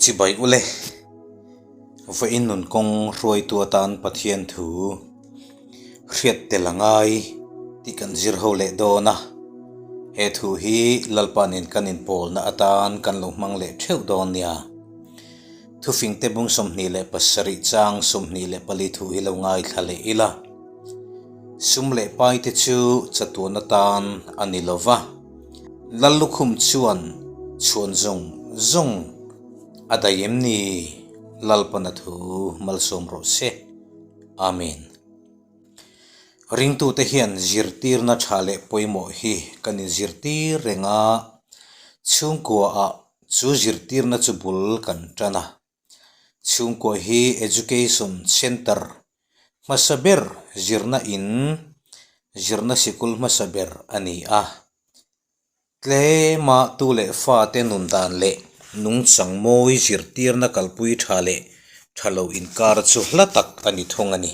Chibai ule, vawiin nun kawng hruaitu atan Pathian thu hriat tel a ngai tih kan zir ho leh dawn a. He thu hi Lalpa nen kan inpawlna atan kan lo hmang leh theuh dawn nia. Thufingte bung 27 chang 24 thu hi lo ngaithla leh ila. Sum leh paite chu chatuan atan a ni lo va. Lallukhum chuan chhuan zawng zawng a daih em ni? Lalpana thu malsawm rawh se. Amen. Ringtute hian zirtirna tha leh pawimawh hi kan inzirtir reng a, chhungkuaah chu zirtirna chu bul kan tan a. Chhungkua hi Education Centre hmasa ber zirna in zirna sikul hmasa ber a ni a. Tlema tu leh fate nun dan leh nungchang mawi zirtirna kalpui tha leh tha lo inkar chu hla tak a ni thung a ni.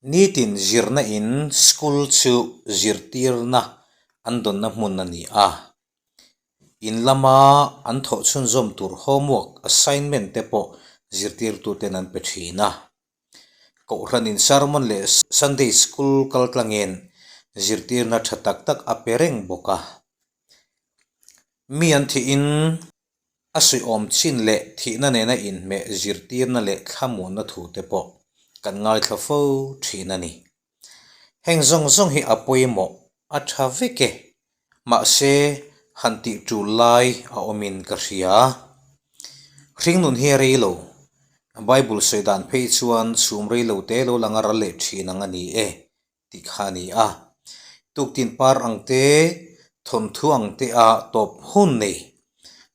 Nitin zirna in school chu zirtirna an dawnna hmun a ni a. In lama an thawh chhunzawm tur homework, assignment te pawh zirtirtuten an pe thin a. Kohhranin sermon leh Sunday school kal tlangin zirtirna tha tak tak a pe reng bawk a. Mi an thihin a suihawm chin leh thihna nena inhmeh zirtirna leh thlamuanna thu te pawh kan ngaithla fo thin a ni. Heng zawng zawng hi a pawimawh a tha vek e, mahse han tih tul lai a awmin ka hria. Hringnun hi a rei lo, Bible sawi dan phei chuan chhum rei lo te lo lang a ral leh thin ang a ni e tih kha a ni a. Tuktin par ang te, thawnthu ang te a tawp hun nei,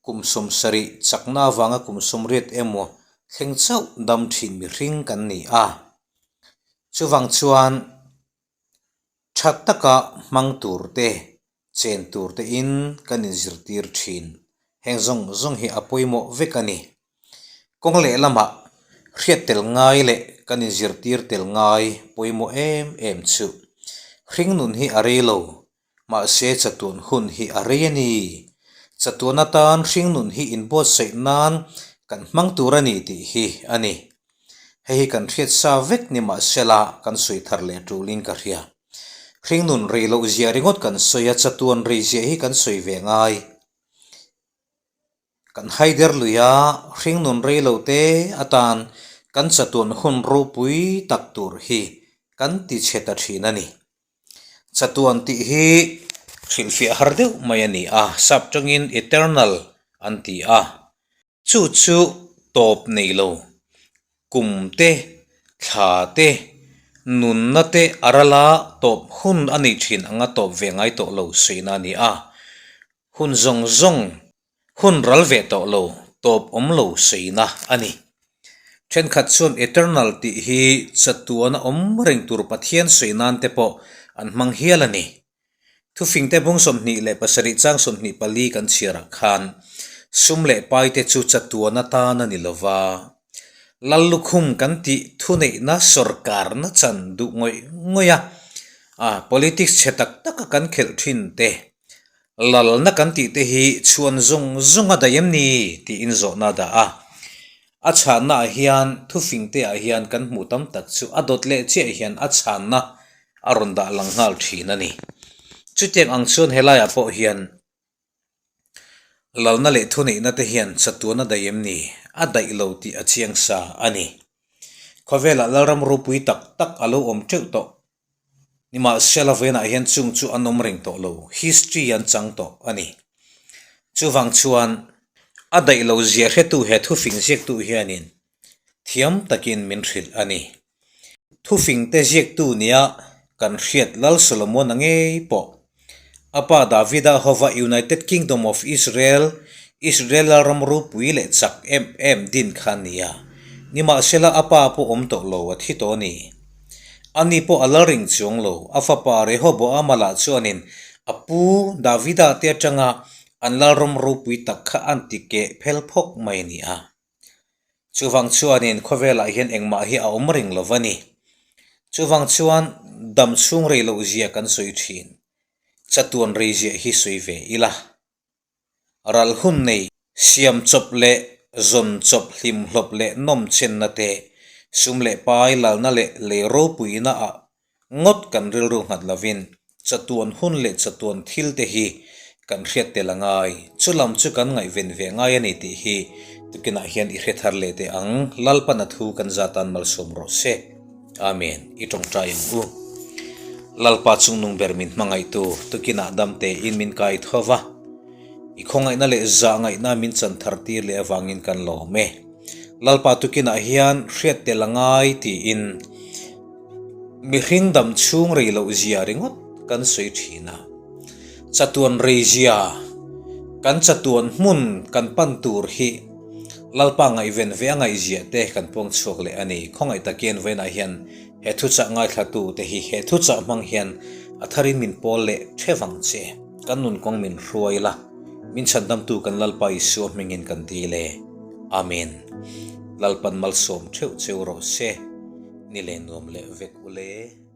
kum 70 chakna avanga kum 80 emaw thleng chauh dam thin mihring kan ni a. Chuvang chuan tha taka hmang tur te, chen tur te in kan inzirtir thin. Heng zawng zawng hi a pawimawh vek a ni. Kawng lehlamah hriat tel ngai leh kan inzirtir tel ngai pawimawh em em chu hringnun hi a rei lo Mahse chatuan hun hi a rei a ni. Chatuan atan hringnun hi inbuatsaih nan kan hmang tur a ni tih hi a ni. Hei hi kan hriat sa vek ni mahsela kan sawi thar leh tulin ka hria. Hringnun rei loh zia ringawt kan sawi a, chatuan rei zia hi kan sawi ve ngai. Kan haider lui a, hringnun rei lo te atan kan chatuan hun ropui tak tur hi kan ti chhe ta thin a ni. Chatuan tih hi hrilhfiah har deuh mai a ni a, sap tangin eternal an ti a, chu chu tawp nei lo, kum te, thla te, nunna te a rala tawp hun a nei thin anga tawp ve ngai tawh lo sawiina a ni a, hun zawng zawng Hun ral ve tawh lo, tawp awm lo sawiina a ni. Thenkhat chuan eternal tih hi chatuana awm reng tur Pathian sawi nan te pawh an hmang hial a ni. Thufingte bung 27 chang 24 kan chhiarah khan sum leh paite chu chatuan atan a ni lo va, Lal lukhum kan tih thuneihna sawrkarna chan duh ngawih ngawih a, politics chhe tak taka kan khelh thin te, Lalna kan tih te hi chhuan zawng zawng a daih em ni? tiin zawhna a dah a. A chhanna ah hian thufing te ah hian kan hmuh tam tak chu a dawt leh chiah hian a chhanna a rawn dah lang nghal thin a ni. Chutiang ang chuan helaiah pawh hian lalna leh thuneihna te hian chatuan a daih em ni? A daih lo tih a chiang sa a ni. Khawvelah Lalram ropui tak tak a lo awm teuh tawh. Nimahsela vawiinah hian chung chu an awm reng tawh lo, history an chang tawh a ni. Chuvang chuan a daih lo zia hretu he thufing ziaktu hianin thiam takin min hrilh a ni. Thufingte ziaktu nia kan hriat Lal Solomona ngei pawh A pa Davida hova United Kingdom of Israel, Israel lalram ropui leh chak em em din kha a ni a. Nimahsela a pa pawh awm tawh lo, a thi tawh a ni. Ani pawh a la ring chuang lo. A fapa Rehoboama lah chuanin a pu Davida te atanga an lalram ropui tak kha an ti keh phel phawk mai a ni a. Chuvang chuanin khawvelah hian engmah hi a awm reng lo va ni. Chuvang chuan dam chhung rei loh zia kan sawi thin. Chatuan rei zia hi sawi ve ila. Ral hun nei Siam chawp leh zawn chawp hlimhlawp leh nawm chenna te, sum leh pai lalna leh lei ropuina ah ngawt kan rilru nghat lovin chatuan hun leh chatuan thil te hi kan hriat tel a ngai. Chu lam chu kan ngaihven ve ngai a ni tih hi tukinah hian i hre thar leh teh ang. Lalpan a thu kan zatan malsawm rawh se. Amen. I tawngtai ang u. Lalpa chungnung ber min hmangaihtu tukinah dam tein min kai tho va. I khawngaihna leh zahngaihna min chan thar tir leh avangin kan lawm e. Lalpa tukinah hian hriat tel a ngai tiin mihring dam chhung rei loh zia ringawt kan sawi thin a. Chatuan rei zia, kan chatuan hmun kan pan tur hi Lalpa ngaihven ve a ngaihzia te kan puang chhuak leh a ni. Khawngaih takin vawiinah hian he thuchah ngaithlatu te hi he thuchah hmang hian a tharin min pawl leh theuh ang che. Kan nun kawng min hruai la, min chhandamtu kan Lalpa Isua hmingin kan dil e. Amen. Lalpan malsawm theuh cheu rawh se. Ni leh nuam leh vek u le.